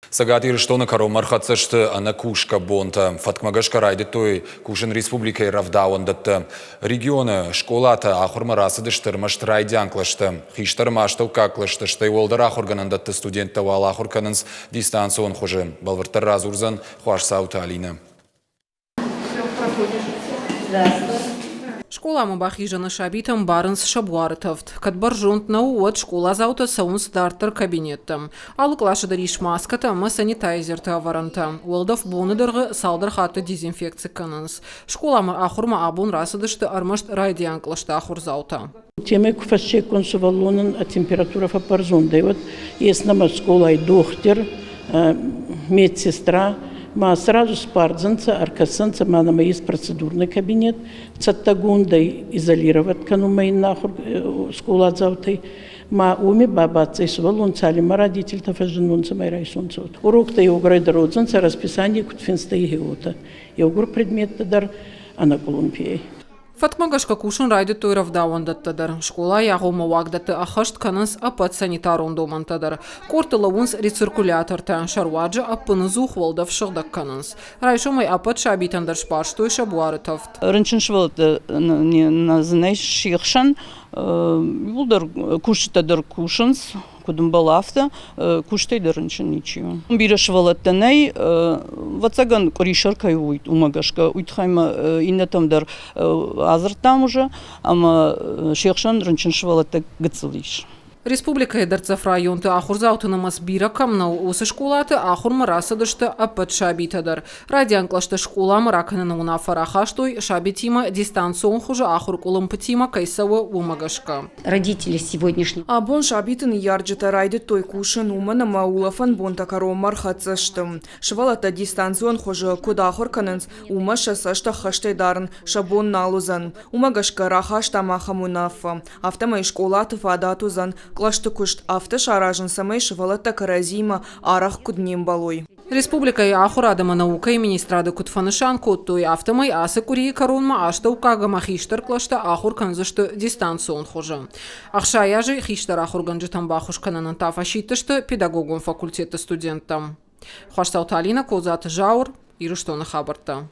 Цӕгат Ирыстоны кӕронмӕ ӕрхӕццӕ сты ӕнӕкусгӕ бонтӕ. Фӕткмӕ гӕсгӕ райдыдтой кусын республикӕйы рӕвдауӕндӕттӕ. Регионы скъолатӕ ахуырмӕ рацыдысты ӕрмӕст райдиан кълӕстӕ. Хистӕр ӕмӕ астӕуккаг кълӕсты, стӕй уӕлдӕр ахуыргӕнӕндӕтты студенттӕ уал ахуыр кӕнынц дистанцион хуызы. Бӕлвырддӕр радзурдзӕн Хуасдзауты Алинӕ. Скъоламӕ бахизӕны сабитӕн барынц сӕ буары тӕвд. Кӕд бӕрзонд нӕу, уӕд скъоладзаутӕ цӕуынц дарддӕр кабинеттӕм. Алы къласы дӕр ис маскӕтӕ ӕмӕ санитайзерты ӕвӕрӕнтӕ. Уӕлдӕф боны дӕргъы цалдӕр хатты дезинфекци кӕнынц. Скъоламӕ ахуырмӕ абон рацыдысты ӕрмӕст райдиан кълӕсты ахуырдзаутӕ. Темӕ ку фӕссеккон сувӕллонӕн ӕ температурӕ фӕббӕрзонд ӕй, уӕд ес нӕмӕ скъолай дохтир, медсестра, ма сразу сбардзӕнцӕ, ӕркӕсдзӕнцӕ, ма нӕмӕ ес процедурный кабинет, цӕттӕгондӕй изолировать кӕнунмӕ ин ахур скъоладзаутӕй. Ма уоми ба бацӕй сувӕллон цалинмӕ родительтӕ фӕззиннонцӕ ма райсонцӕ. Уроктӕ еугурӕй дӕр уодзӕнцӕ расписание куд финстӕй, уотӕ. Еугур предметтӕ дӕр ӕнӕкъулумпийӕй. Фӕткмӕ гӕсгӕ кусын райдыдтой рӕвдауӕндӕттӕ дӕр. Скъолайы агъоммӕ уагдӕтты ӕххӕст кӕнынц ӕппӕт санитарон домӕнтӕ дӕр. Къордты лӕууынц рециркулятортӕ, сӕ руаджы ӕппыныдзух уӕлдӕф сыгъдӕг кӕнынц. Райсомӕй ӕппӕт сабитӕн дӕр сбарстой сӕ буары тӕвд. Рынчын сывӕллӕтты нӕ се хсӕн иууылдӕр кусджытӕ дӕр кусынц, куыд ӕмбӕлы, афтӕ. Куыстӕй дӕр рынчын ничи у. Бирӕ сывӕллӕттӕ нӕй, ӕвӕццӕгӕн, къуырисӕр кӕй у, уымӕ гӕсгӕ. Уый тыххӕй ма иннӕтӕм дӕр адзырдтам уже, ӕмӕ се хсӕн рынчын сывӕллӕттӕ гыццыл ис. Республикӕйы дӕрддзӕф районты ахуырдзауты нымӕц бирӕ кӕм нӕу, уыцы скъолаты ахуырмӕ рацыдысты ӕппӕт сабитӕ дӕр. Райдиан кълӕсты скъоламӕ ракӕныны уынаффӕ рахастой, сабитимӕ дистанцион хуызы ахуыр къуылымпытимӕ кӕй цӕуы, уымӕ гӕсгӕ. Родители сегодняшнего. Абон сабиты ныййарджытӕ райдыдтой кусын, уымӕн ӕмӕ улӕфӕн бонтӕ кӕронмӕ ӕрхӕццӕ сты. Сывӕллӕттӕ дистанцион хуызы куыд ахуыр кӕнынц, уымӕ сӕ цӕст ӕххӕстӕй дарын сӕ бон нал уыдзӕн. Уымӕ гӕсгӕ рахастам ахӕм уынаффӕ. Афтӕмӕй скъолаты фадат уыдзӕн кълӕсты куыст афтӕ саразын, цӕмӕй сывӕллӕттӕ кӕрӕдзиимӕ арӕх куыд не мбӕлой. Республикӕйы ахуырад ӕмӕ наукӕйы министрады куыд фӕнысан кодтой, афтӕмӕй ацы къуырийы кӕронмӕ астӕуккаг ӕмӕ хистӕр кълӕстӕ ахуыр кӕндзысты дистанцион хуызы. 60 азы хистӕр ахуыргӕнджытӕн баххуыс кӕнынӕн та фӕсидтысты педагогон факультетты студенттӕм. Хуасдзауты Алинӕ, Козаты Зауыр, Ирыстоны хабӕрттӕ.